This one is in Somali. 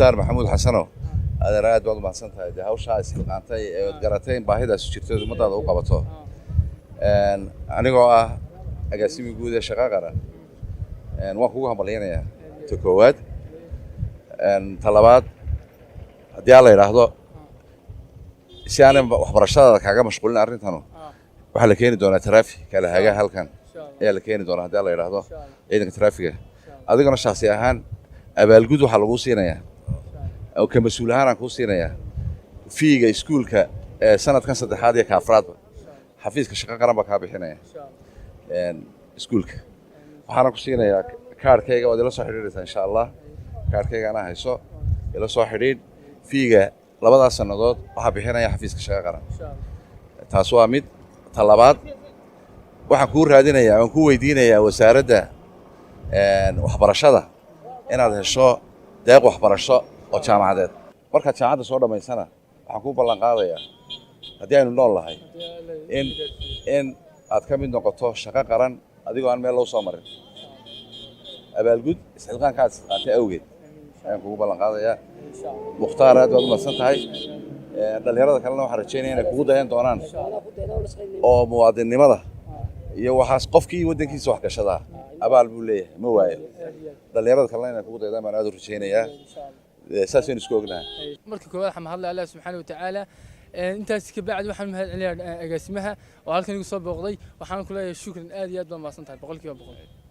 Mukhtaar Maxamuud Xasano, adeer, aad baad u mahadsan tahay. Dee hawshaa isxilqaantay ee ood garatay in baahidaas jirto ood ummadaada u qabato. Anigoo ah agaasimii guud ee Shaqo Qaran, waan kugu hambalyanayaa ta koowaad. Ta labaad, haddii aan la yidhaahdo, si aanay waxbarashadaada kaaga mashquulin arrintanu, waxaa la keeni doonaa traffic kala hagaa halkan ayaa la keeni doonaa, haddii aan la yidhaahdo, ciidanka traafiga. Adiguna shakhsi ahaan abaalgud waxaa laguu siinayaa oo ka mas-uul ahaan aan kuu siinayaa fee-ga iskuulka ee sanadkan saddexaad iyo ka afraadba. Xafiiska Shaqo Qaran baa kaa bixinaya iskuulka. Waxaana ku siinayaa kaarhkayga, waad ila soo xidhiidhaysaa insha Allah. Kaarhkayga anaa hayso, ila soo xidhiidh. Fee-ga labadaas sannadood waxaa bixinaya xafiiska Shaqo Qaran. Taas waa mid. Ta labaad, waxaan kuu raadinayaa, waan kuu weydiinayaa wasaaradda waxbarashada inaad hesho deeq waxbarasho oo jaamacadeed. Markaad jaamacadda soo dhammaysana, waxaan kuu ballan qaadayaa, haddii aynu nool nahay, in aad ka mid noqoto Shaqo Qaran adigoo aan meel loo soo marin. Abaalgud isxilqaanka aad isxilqaantay awgeed ayaan kugu ballan qaadayaa. Mukhtaar, aad baad u mahadsan tahay. Dhalinyarada kalena waxaan rajeynaya inay kugu dayan doonaan oo muwaadinnimada iyo waxaas, qofkii waddankiisa wax gashadaa abaal buu leeyahay, ma waayo. Dhalinyarada kalena inay kugu daydaan baan aad u rajaynayaa. Saasaynu isku ognahay. Marka koowaad waxaan mahadlay Allah subxaana wa tacaala. Intaas ka bacdi waxaan mahad celinayaa agaasimaha oo halkan igu soo booqday. Waxaan ku leeyahay shukran, aad iyo aad baan mahadsan tahay, 100%.